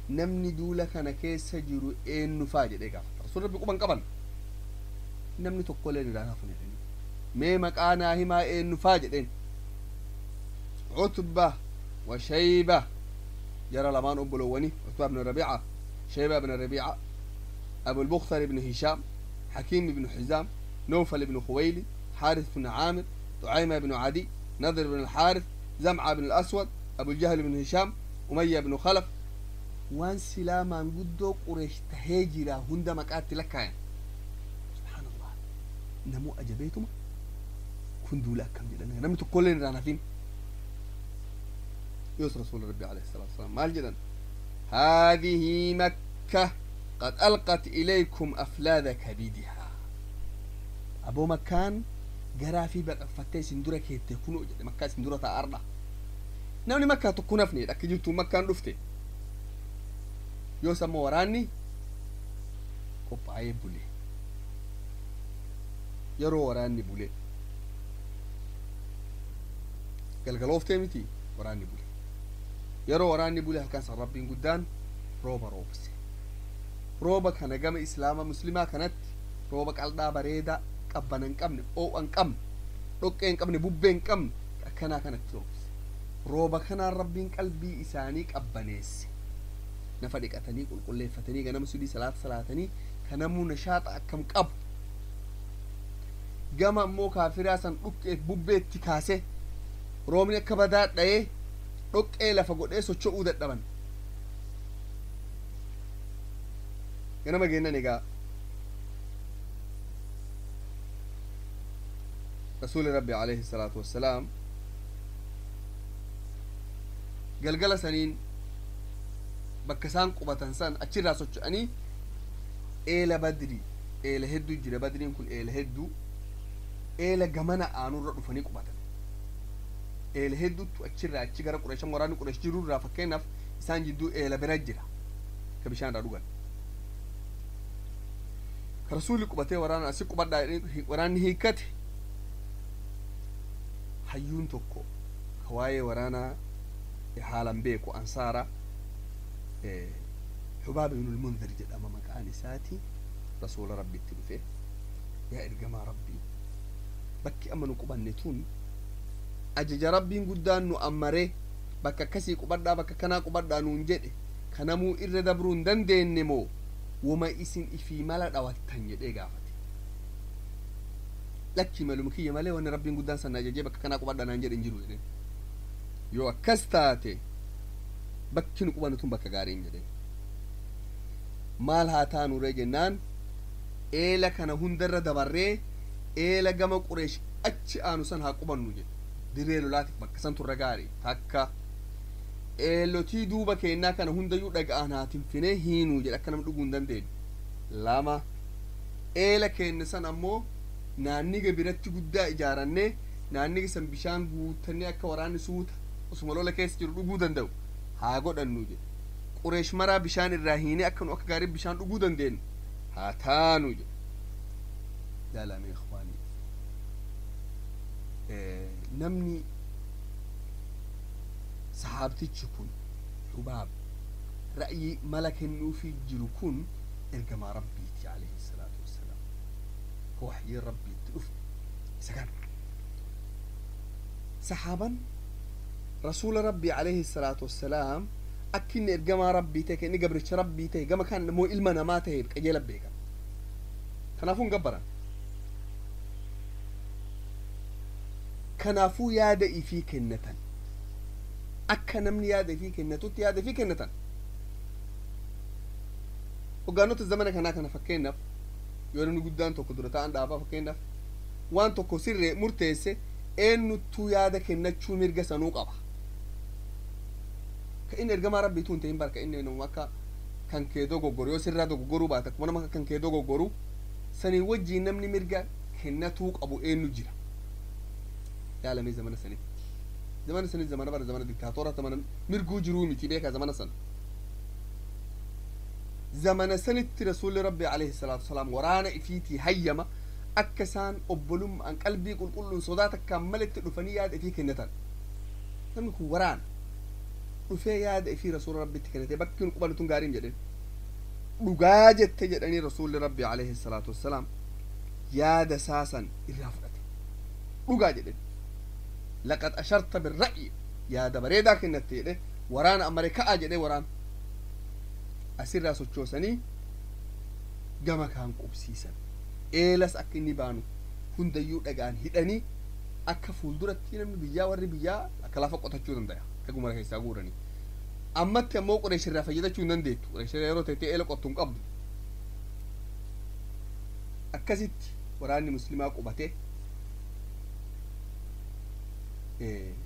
namni duula kana keessa jiru eenyu fa'a jedhee gaafata. Rasuulli Rabbi quban qaban. Namni tokkollee irraa hafan jedhanii. Mee maqaa naa himaa, eenyu fa'a jedheen. Cutba wa Shayba, jara lamaan obbolowwani, Cutba ibn Rabiica, Shayba ibn Rabiica, Abulbuktar ibn Hishaam, Hakiim ibn Xizaam, Nowfal ibn Khuwayli, Xaaris ibn Caamir, Ducayma ibn Cadiy, Nadr ibn Alxaaris, Zamca ibn Alaswad, Abuljahl ibn Hishaam, Umayya ibn Khalaf. Waan silaa maanguddoo Qureesh tahee jira hunda maqaatti lakkaayan. Subhaan Allah, namuu ajabeetuma, kun duula akkam jedhan, namni tokkollee irraa hafin. Yoos Rasuula Rabbi alayhi salaatu wasalaam maal jedhan? هذه مكة قد ألقت إليكم أفلاذ كبدها. أبو مكان garaa fi baqaqfattee isin dura keette kunoo jedhe. Makkaa isin dura taa'arra, namni Makkaa tokko nafne akka jirtu Makkaan dhufte. Yoos ammoo waraanni qophaa'ee bule. Yeroo waraanni bule galgalooftee miti, waraanni bule. Yeroo waraanni bule halkan san Rabbiin guddaan rooba roobse. Rooba kana gama Islaama Muslimaa kanatti rooba qal'aa bareedaa, qabbana hin qabne, oo'a hin qabne, dhoqqee hin qabne, bubbee hin qabne akkanaa kanatti roobse. Rooba kanaan Rabbiin qalbii isaanii qabbaneesse. Nafa dhiqatanii qulqulleeffatanii ganama sudii salaata salaatanii kanamuu nashaaxa akkam qabu. Gama ammoo kaafiraa san dhuqqeef bubbeetti kaase. Roobni akka badaa dha'ee dhoqqee lafa godhee socho'uu dadhaban. Ganama geennan egaa rasuuli rabbi alayhi salaatu wassalaam galgala saniin bakka isaan qubatan san achirraa socho'anii eela Badri, eela hedduu jira. Badriin kun eela hedduu, eela gamana aanurra dhufanii qubatan. Eela hedduutu achirraa achi gara Qureeshan waraanni Qureesh jirurraa, fakkeenyaaf isaan jidduu eela bira jira ka bishaan irraa dhugan. Ka rasuulli qubatee waraana asi qubadhaa, waraanni hiikkate. Hayyuun tokko ka waa'ee waraanaa haalan beeku, ansaara, Xubaab ibnul Munzir jedhama maqaan isaati, rasuula rabbitti dhufe. Yaa ergamaa rabbii, bakki amma nu qubanne tun ajaja rabbiin guddaan nu ammaree bakka akkasii qubadhaa, bakka kanaa qubadhaa nuun jedhe, kanamuu irra dabruu hin dandeenye moo wama isin ifii mala dhawattan jedhee gaafate. Lakkii, maluma kiyya malee wanni rabbiin guddaan san ajajee bakka kanaa qubadhaa naan jedhe hin jiru jedheen. Yoo akkas taate bakki nu qubannu tun bakka gaariin jedheen. Maal haa taanu ree jennaan, eela kana hundarra dabarree eela gama Qureesh achi aanu san haa qubannu jedhe. Dirree lolaatiif bakka san turra gaarii takka. Eelotii duuba keennaa kana hundayyuu dhaga'aan haa tinfinee hiinuu jedhe, akka nama dhuguu hin dandeenye. Lama, eela keenne san ammoo naanniga biratti guddaa ijaarannee naanniga san bishaan guutannee akka waraanni suuta osuma lola keessa jiru dhuguu danda'u haa godhannu jedhe. Qureesh maraa bishaan irraa hiinee akka nu akka gaarii bishaan dhuguu dandeenyu haa taanu jedhe. Laalame ikhwaanii, namni sahaabtichi kun Xubaab ra'yii mala kennuufii jiru kun ergamaa rabbiiti alayhi salaatu wassalaam, ka waxyiin rabbiitti dhufe isa kana. Sahaaban rasuula rabbii alayhi salaatu wassalaam akka inni ergamaa rabbii ta'e, ka inni gabricha rabbii ta'e, gama kan immoo ilma namaa ta'e qajeela beekan. Kanaafuu hin gabbaran. Kanaafuu yaada ifii kennatan, akka namni yaada ifii kennatutti yaada ifii kennatan. Hoggaanota zamana kanaa kana fakkeenyaaf yoo namni guddaan tokko dura ta'an dhaabaa fakkeenyaaf waan tokko sirree murteesse, eenyuttuu yaada kennachuu mirga sanuu qaba. Ka inni ergamaa rabbiituu hin ta'in barka inni nama akka kan kee dogoggoru yoo sirraa dogoggoruu baate, akkuma nama kan kee dogoggoru sanii wajjiin namni mirga kennatuu qabu eenyu jira? Yaalamee zamana sanitti, zamana sanitti, zamana bara zamana diktaatora, zamana mirguu jiruu miti beeka. Zamana sana, zamana sanitti rasuulli rabbi alayhi salaatu wasalaam waraana ifiitii hayyama akka isaan obbolummaan qalbii qulqulluun sodaa takkaan maletti dhufanii yaada ifii kennatan. Namni kun waraana dhufee yaada ifii rasuula rabbitti kennate. Bakki nu qubannu tun gaariin jedheen. Dhugaa jette jedhanii. Rasuulli rabbi alayhi salaatu wassalaam yaada saasan irraa fudhate. Dhugaa jedhen, laqad asharta birra'yi, yaada bareedaa kennatte jedhe. Waraana ammare ka'a jedhe. Waraana asirraa sochoosanii gama kaan qubsiisan. Eelas akka inni baanu hundayyuu dhagaan hidhanii akka fuulduratti namni biyyaa, warri biyyaa akka lafa qotachuu danda'a dhaguma keessaa guuranii. Ammatti ammoo Qureesh irraa fayyadachuu hin dandeettu. Qureesh yeroo teettee eela qottu hin qabdu. Akkasitti waraanni muslimaa qubate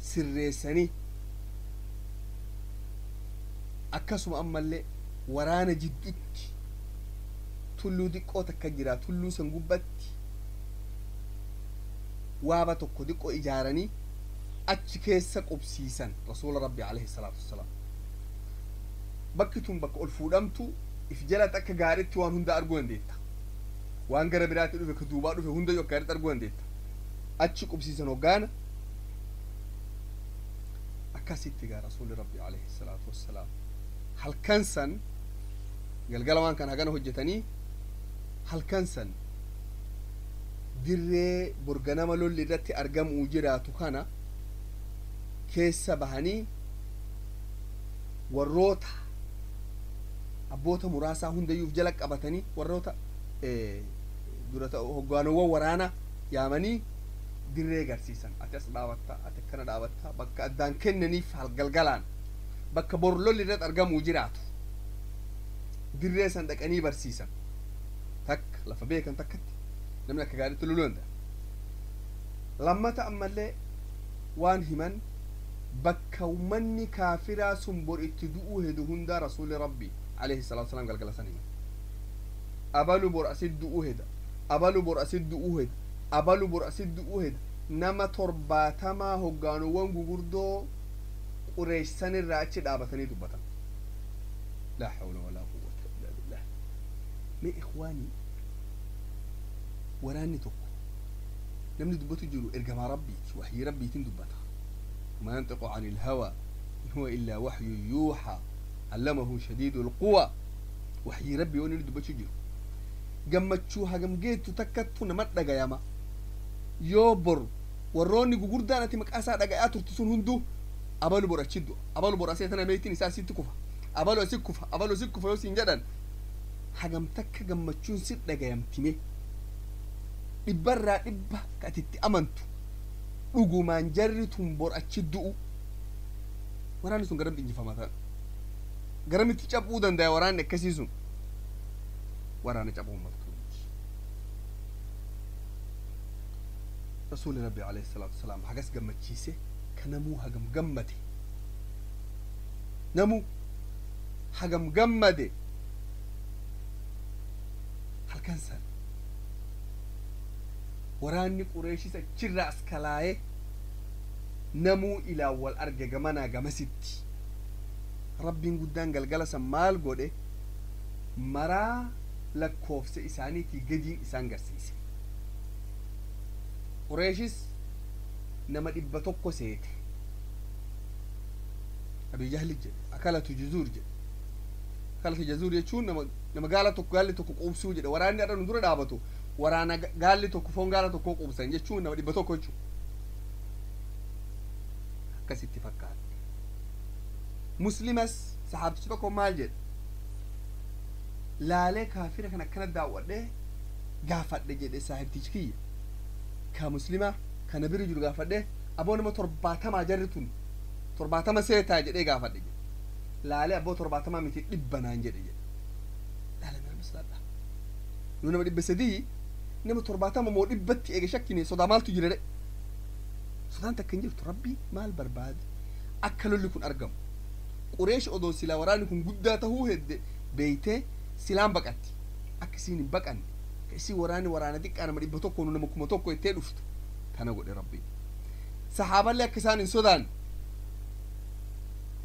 sirreessanii. Akkasuma ammallee waraana jidduutti tulluu xiqqoo takka jira. Tulluu san gubbatti waaba tokko xiqqoo ijaaranii achi keessa qubsiisan rasuula rabbi alayhi salaatu wassalaam. Bakki tun bakka ol fuudhamtu, if jalatti akka gaaritti waan hunda arguu dandeetta. Waan gara biraatti dhufe, ka duubaa dhufe hundayyuu akka gaaritti arguu dandeetta. Achi qubsiisan hoggaana. Akkasitti gaa rasuulli rabbi alayhi salaatu wassalaam halkan san galgala waan kana hagana hojjetanii, halkan san dirree borganama lolli irratti argamuu jiraatu kana keessa bahanii warroota abboota muraasaa hundayyuuf jala qabatanii, warroota dura hoggaanowwan waraana yaamanii dirree garsiisan. Ati as dhaabatta, ati akkana dhaabatta, bakka addaan kennaniif galgalaan bakka bor lolli irratti argamuu jiraatu. Dirree san dhaqanii barsiisan. Takka lafa beekan takkatti namni akka gaariitti loluu danda'a. Lammata ammallee waan himan bakka ummanni kaafiraa sun bor itti du'uu hedu hundaa rasuuli rabbi alayhi salaatu wasalaam galgala san himan. Abalu bor asit du'uu heda, abalu bor asit du'uu heda, abalu bor asit du'uu heda. Nama 70 hoggaanuwwan gugurdoo qureessan irraa achi dhaabatanii dubbatan. Laa hawla walaa quwwata illaa billah. Mee ikhwaanii, waraanni tokko namni dubbatu jiru ergamaa rabbiiti, waxyii rabbiitiin dubbata. وما ينطق عن الهوى إن هو إلا وحي يوحى علمه شديد القوى. وحي ربي وني dubbachuu jiru gammachuu hagam geettu takkattu nama dhagayama. Yoo bor warroonni gugurdaan ati maqaa isaa dhagayaa turtu sun hunduu abalu bor achi du'a, abalu bor asee tana meetiin isaa asitti kufa, abalu asi kufa, abalu asi kufa yoo siin jedhan hagam takka gammachuun si dhagayamtime. Dhibbarraa dhibba ka ati itti amantu dhugumaan jarri tun bor achi du'u. Waraanni sun garamti injifamaa ta'an, garamitti cabuu danda'a waraanni akkasii sun? Waraana cabuu maltuu miti. Rasuulli rabbi alayhi salaatu wasalaam hagas gammachiise ka namuu hagam gammade, namuu hagam gammade. Halkan san waraanni qureeshis achirraa as kalaayee namuu ilaa wal arge gamanaa gamasitti. Rabbiin guddaan galgala san maal godhe? Maraa lakkoofsa isaaniitii gadiin isaan garsiise. Qureeshis nama 100 seete. Abii Jahli jedhe akalatu juzuur jedhe. Akalatu juzuur jechuun nama gaala tokko gaalli tokko quubsuu jedhe. Waraanni har'a nu dura dhaabatu waraana gaalli tokko foon gaala tokko quubsan jechuun nama 100 jechuudha. Akkasitti fakkaata. Muslimas saxaabtichi tokko maal jedhe? Laalee kaafira kan akkana daawwadhee gaafadhe jedhe saahibtichi kiyya. Ka muslima kana bira jiru gaafadhe, aboo nama 70 jarri tun 70 seetaa jedhee gaafadhe jedhe. Laalee aboo 70 miti 100 naan jedhe jedhe. Laalee nama sodaadha. Yoo nama 300 nama 70 moo 100tti eega shakkine sodaa maaltu jira dhe? Sodaan takka hin jirtu. Rabbii maal barbaade akka lolli kun argamu? Qureesh odoo silaa waraanni kun guddaa tahuu hedde beeytee silaan baqatti. Akka isiin hin baqanne ka isii waraanni waraana xiqqaa nama 100 nama 1000 ittee dhuftu kana godhe rabbiin. Saxaaballee akka isaan hin sodaanne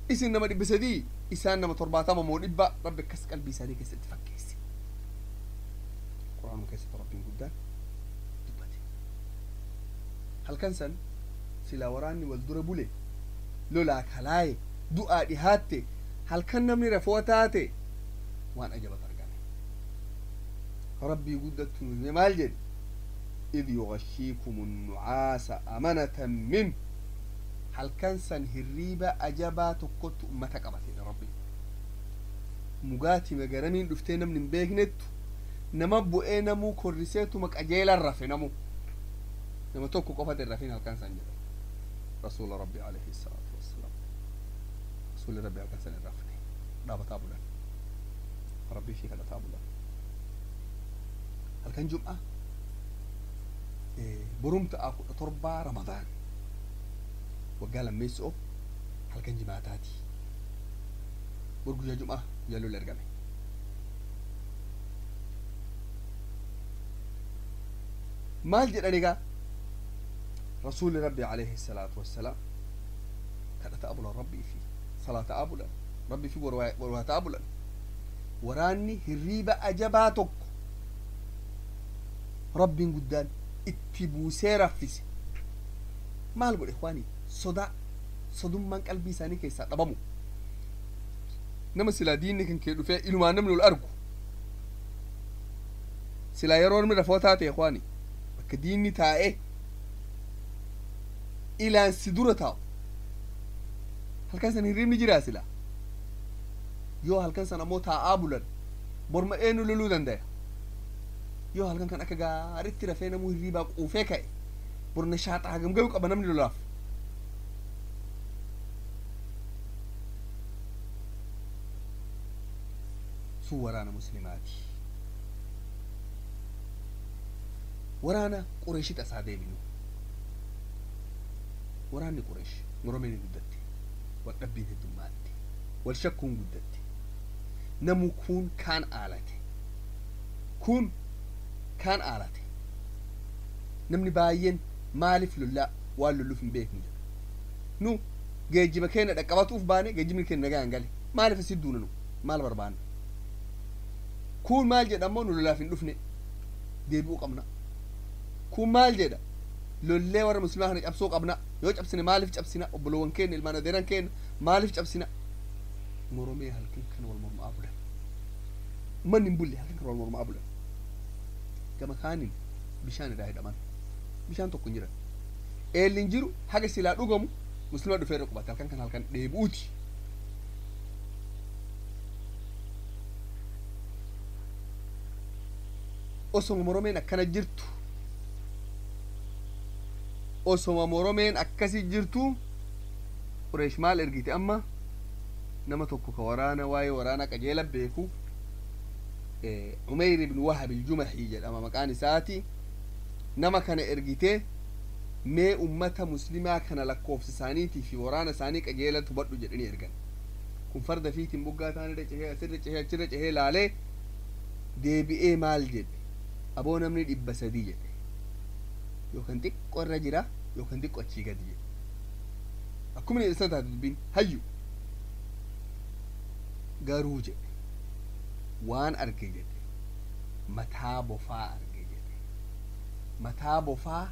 isin nama 300 isaan nama 70 moo 100 rabbi akkas qalbii isaanii keessatti fakkeesse. Quraanuma keessatti rabbiin guddaan dubbate. Halkan san silaa waraanni wal dura bule lolaa kalaaye du'aa dhihaatte halkan namni rafoo taate waan ajabatu argame. Rabbii guddattu nu maal jedhe? إذ يغشيكم النعاس أمنة منه. halkan san hirriiba ajabaa tokkotti ummata qabate rabbi. Mugaatii magaramiin dhuftee namni hin beeknettu nama bu'ee namuu korriseetuma qajeelan rafe namuu nama tokko qofate hin rafin halkan san jedha rasuula rabbi alayhi salaatu wassalaam. Rasuulli rabbi halkan san hin rafne, dhaabataa bulan, rabbii fi kadhataa bulan. Halkan jum'a borumta'a 17 Ramadaan waggaa lammeessoo halkan jimaataati. Bor guyyaa jum'aa guyyaa lolli argame. Maal jedhan egaa rasuulli rabbi alayhi salaatu wassalaam? Kadhataa bulan, rabbii fi salaataa bulan, rabbii fi warwaataa bulan. Waraanni hirriiba ajabaa tokko rabbiin guddaan itti buusee raffise. Maal godhe ikhwaanii? Sodaa sodummaan qalbii isaanii keessaa dhabamu. Nama silaa diinni kan kee dhufee ilumaan namni ol argu silaa yeroo namni rafoo taate ikhwaanii bakka diinni taa'ee ilaan si dura taa'u halkan san hirribni jiraa silaa? Yoo halkan san ammoo taa'aa bulan borma eenyu loluu dandaya? Yoo halkan kan akka gaaritti rafee namuu hirribaa quufee ka'e borna shaaxaa hagam gahu qaba namni lolaaf? Sun waraana muslimaati. Waraana Qureeshit asaa deebinu. Waraanni Qureesh moromeen guddatte, wal dhabbiin heddummaatte, wal shakkuun guddatte, namu kun kaan aalate, kun kaan aalate. Namni baay'een maaliif lollaa waan lolluuf hin beeknu jedha. Nu geejjiba keenya dhaqqabatuuf baane, geejjibni keenya nagaan gale, maaliif asii duuna, nu maal barbaanna? Kun maal jedha ammoo, nu lolaaf hin dhufne, deebi'uu qabna. Kun maal jedha, lollee warra muslimaa kana cabsuu qabna, yoo cabsine maaliif cabsina, obboloowwan keenya, ilmaan adeeran keenya maaliif cabsina? Moromee halkan kana wal mormaa bulan. Manni hin bulle, halkan kana wal mormaa bulan. Gama kaaniin bishaan irraa hidhaman, bishaan tokko hin jiran, eelli hin jiru, haga silaa dhugamu muslima dhufee irra qubate. Halkan kana halkan dheebuuti. Osoma moromeen akkana jirtu, osoma moromeen akkasi jirtu, Qureesh maal ergite amma? Nama tokko ka waraana, waa'ee waraana qajeela beeku, Umeyr ibn Wahab iljumahi jedhama maqaan isaati. Nama kana ergite, mee ummata muslimaa kana lakkoofsa isaaniitii fi waraana isaanii qajeela hubadhu jedhanii ergan. Kun farda fiitiin buggaa taanirra cehee, asirra cehee, achirra cehee, laalee deebi'ee maal jedhe? Aboo, namni 300 jedhe, yookaan xiqqoo irra jira yookaan xiqqoo achii gadi jedhe. Akkuma inni isa taate dubbiin hayyu garuu jedhe, waan arge jedhe, mataa bofaa arge jedhe, mataa bofaa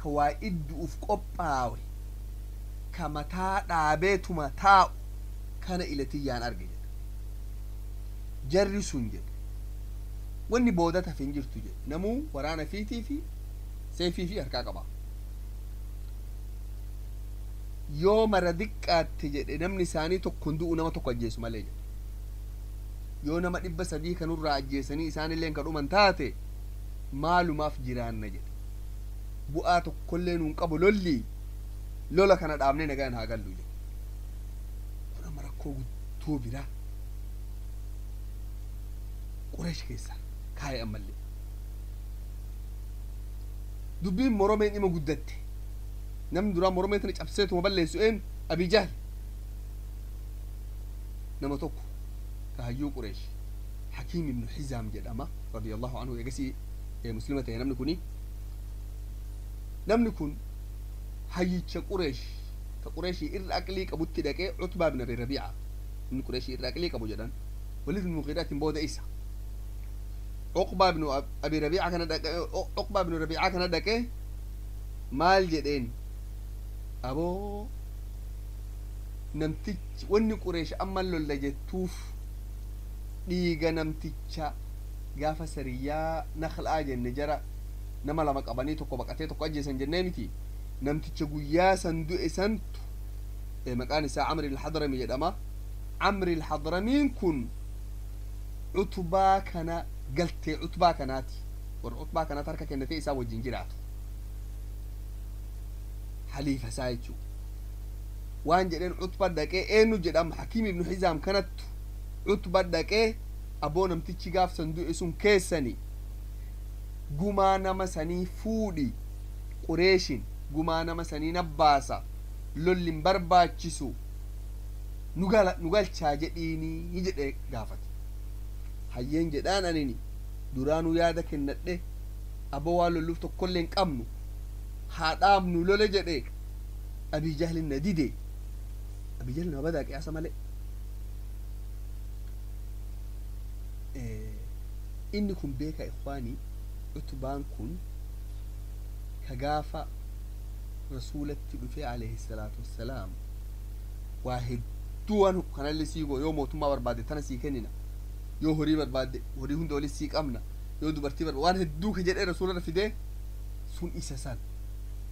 ka waa iddu'uuf qophaawe, ka mataa dhaabeetuma taa'u kana ilatiyyaan arge jedhe. Jarri sun jedhe, wanni booda tafe hin jirtu jedhe, namuu waraana fiitii fi seefii fi harkaa qaba. Yoo mara diqqaatte jedhe, namni isaanii tokko hin du'u nama tokko ajjeesu malee jedhe. Yoo nama 300 kanurraa ajjeesanii isaanilleen ka dhuman taate, maalumaaf jiraanna jedhe? Bu'aa tokkollee nuun qabu lolli, lola kana dhaabnee nagaan haa gallu jedhe. Kun amma rakkoo guddoo biraa Qureesh keessa kaa'e. Ammallee dubbiin moromeen dhima guddatte. Namni duraa moromee tana cabseetuma balleessu een? Abii Jahl. Nama tokko ka hayyuu Qureesh, Hakiim ibnu Xizaam jedhama, radiyallahu anhu, eegasii muslima ta'e. Namni kuni, namni kun hayyicha Qureesh ka Qureeshii irra aqlii qabutti dhaqee, Cutbaa ibn Abi Rabiica, inni Qureeshii irra aqlii qabu jedhan, Waliid ibn Muqiiraatiin booda isa, Uqbaa ibnu Abi Rabiica kana dhaqee, Uqbaa ibnu Rabiica kana dhaqee maal jedheen? Aboo, namtichi wanni Qureesh amma lolla jettuuf dhiiga namticha gaafa sariyyaa Naklaa jenne, jara nama lama qabanii tokko baqatee tokko ajjeesan jennee miti, namticha guyyaa san du'e santu, maqaan isaa Camri ilhadrami jedhama. Camri ilhadramiin kun Cutbaa kana galtee Cutbaa kanaati, warra Cutbaa kanaati harka kennatee isaa wajjin jiraatu, haliifa isaa jechuu. Waan jedheen Cutba dhaqee, eenyu jedhama, Hakiim ibnu Xizaam kanattu Cutba dhaqee, aboo, namtichi gaaf san du'e sun keessani, gumaa nama sanii fuudhi, Qureeshin gumaa nama sanii nabbaasa, lolli hin barbaachisu, nu galchaa jedhiinii jedhee gaafate. Hayyeen jedhaan, anini duraanuu yaada kennadhe, aboo, waan lolluuf tokkollee hin qabnu, haa dhaabnu lole jedhe, Abii Jahlin na dide. Abii Jahlin nama badaa qiyaasa malee. Inni kun beeka ikhwaanii, Utbaan kun ka gaafa Rasuulatti dhufe alayhi salaatu wassalaam, waa hedduu waan kanallee sii goo, yoo mootummaa barbaadde tana sii kennina, yoo horii barbaadde horii hunda walis sii qabna, yoo dubartii barbaadde waan hedduu ka jedhee Rasuularra fidee sun isa san,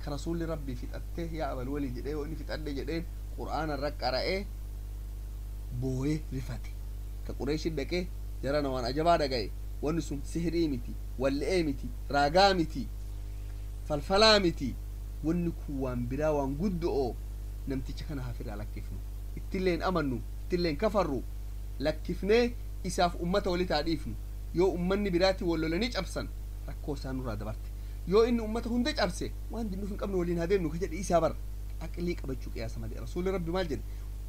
ka Rasuulli Rabbii fixattee yaa abal walii jedhee, yoo inni fixadhe jedheen Qur'aana irra qara'ee booyee rifate, ka Qureeshin dhaqee jarana waan ajabaa dhaga'e, wanni sun sihirii miti, walle'ee miti, raagaa miti, falfalaa miti, wanni kun waan biraa, waan guddo'oo, namticha kana hafirraa lakkifnu, ittillee hin amannu, ittillee hin kafarru, lakkifnee Isaaf ummata wali taa dhiifnu yoo ummanni biraatti wal lolanii cabsan rakkoo isaan nurraa dabarte yoo inni ummata hunda cabse waan dinnuuf hin qabnu waliin haa deemnu ka jedhe isaa bara aqlii qabachuu qiyaasa malee. Rasuulli rabbi maal jedhe?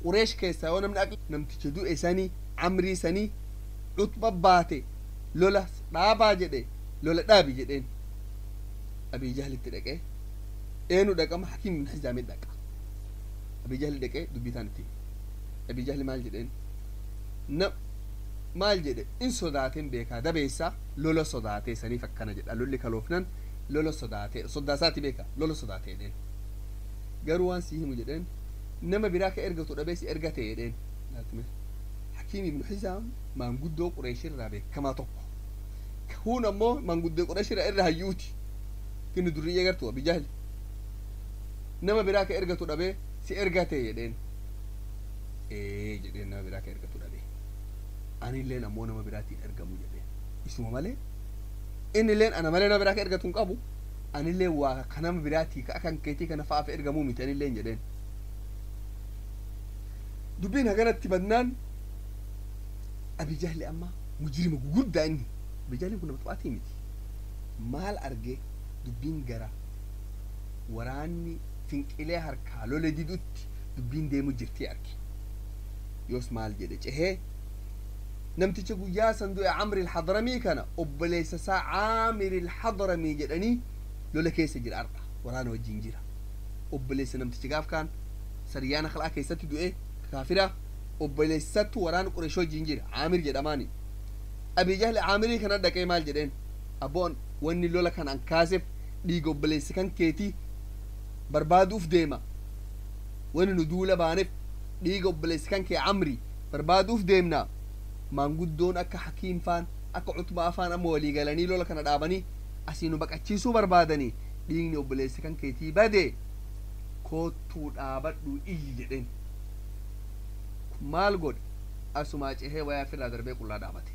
Qureesh keessaa yoo namni aqli namticha du'e sanii Amrii sanii Cutba baate lola dhaabaa jedhe, lola dhaabi jedheen. Abii Jahlitti dhaqee, eenu dhaqama? Hakiim ibn Hizaamii dhaqa. Abii Jahli dhaqee dubbii taan itti. Abii Jahli maal jedheen? Na maal jedhe? In sodaateen beekaa dabeessa lola sodaatee saniif akkana jedha. Lolli kaloofnan lola sodaatee soddaasaati beeka lola sodaatee jedheen. Garuu waan sii himu jedheen, nama biraa ka ergatu dhabee si ergate jedheen. Hakiim ibnu Hizaam maanguddoo Qureeshirraa beekamaa tokko, kun ammoo maanguddoo Qureeshirraa irra hayyuuti. Kinni durriyyee gartuu Abi Jahli nama biraa ka ergatu dhabee si ergate jedheen. Ee jedheen, nama biraa ka ergatu dhabee anilleen ammoo nama biraatiin ergamu jedheen. Isuma malee innilleen ana malee nama biraa ka ergatu hin qabu, anilleen waa ka nama biraatii ka akan keetii kana fa'aaf ergamuu miti anilleen jedheen. Dubbiin haganatti badnaan Abi Jahli amma mujrima guguddaa inni. Abi Jahli kun nama xubaatii miti. Maal arge? Dubbiin gara waraanni finqilee harkaa lole didutti dubbiin deemu jirtii arge. Yoos maal jedhe? Cehee namticha guyyaa san du'e Camri Alxadramii kana obboleessa isaa Caamir Alxadramii jedhanii lola keessa jira, ar'a waraana wajjin jira. Obboleessa namticha gaaf kaan sariyaan Akhlaa keessatti du'e kaafira, obboleessattu waraana Qureesh wajjin jira, Caamir jedhamaani. Abi Jahli Caamirii kana dhaqee maal jedheen? Abboon wanni lola kan an kaaseef dhiiga obboleessa kan keetii barbaaduuf deema. Wanni nu duula baaneef dhiiga obboleessa kan kee Camri barbaaduuf deemna. Maanguddoon akka Hakiim faan akka Cutbaa faan amma walii galanii lola kana dhaabanii asii nu baqachiisuu barbaadanii, dhiigni obboleessa kan keetii bade, koottuu dhaabadhu iyyi jedheen. Maal godhe? Asumaa cehee wayaa ofirraa darbee qullaa dhaabate.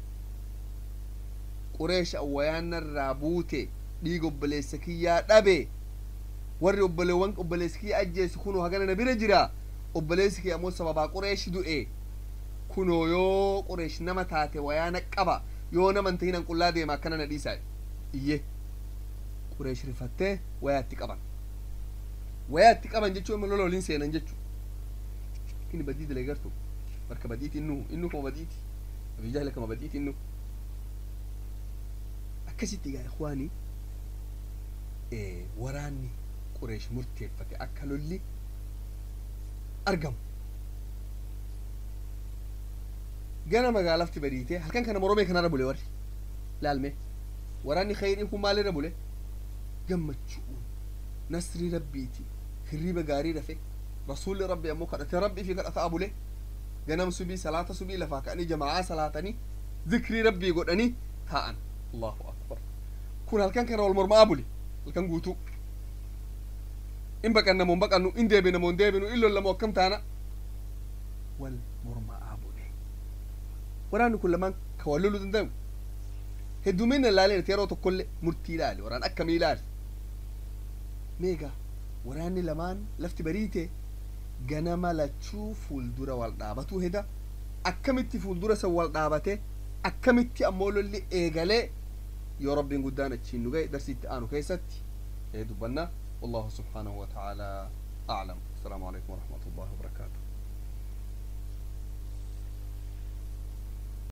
Qureesh wayaan narraa buute, dhiiga obboleessa kiyyaa dhabe, warri obboleewwan obboleessa kiyya ajjeesu kunoo hagana na bira jira, obboleessi kiyya ammoo sababaa Qureesh du'e. Kunoo yoo Qureesh nama taate wayaa na qaba, yoo nama hin tahin an qullaa deema, akkana na dhiisaa iyye. Qureesh rifattee wayaatti qaban. Wayaatti qaban jechuun immoo lola waliin seenan jechuu. Inni badii dalee gartu bakka badiiti innu kama badiiti. Abii Jahli kama badiiti innu. Akkasitti egaa ikhwaanii, waraanni Qureesh murteeffate akka lolli argamu. Gana magaalafti bariitee halkan kana moromee kanarra bule warri laalme. Waraanni khayrii kun maalirra bule? Gammachuun nasrii rabbiiti hirriba gaarii rafe. Rasuulli rabbi ammoo kadhate, rabbii fi kadhataa bule. Ganam subii salaata subii lafaa ka'anii jamaa'aa salaatanii zikrii rabbii godhanii taa'an. Allahu akbar! Kun halkan kana wal mormaa bule halkan guutuu. In baqanna moo hin baqannu, in deebina moo hin deebinu, in lolla moo akkam taana, wal mormaa bule. Waraanni kun lamaan ka wal loluu danda'u heddumina ilaaleen yeroo tokkollee murtii ilaali. Waraan akkamii ilaali? Meegaa waraanni lamaan lafti bariite ganama lachuu fuuldura wal dhaabatuu heda. Akkamitti fuuldura san wal dhaabate? Akkamitti ammoo lolli eegalee? Yoo rabbiin guddaan achiin nu ga'e darsii itti aanu keessatti dubbanna. والله سبحانه وتعالى أعلم. السلام عليكم ورحمة الله وبركاته.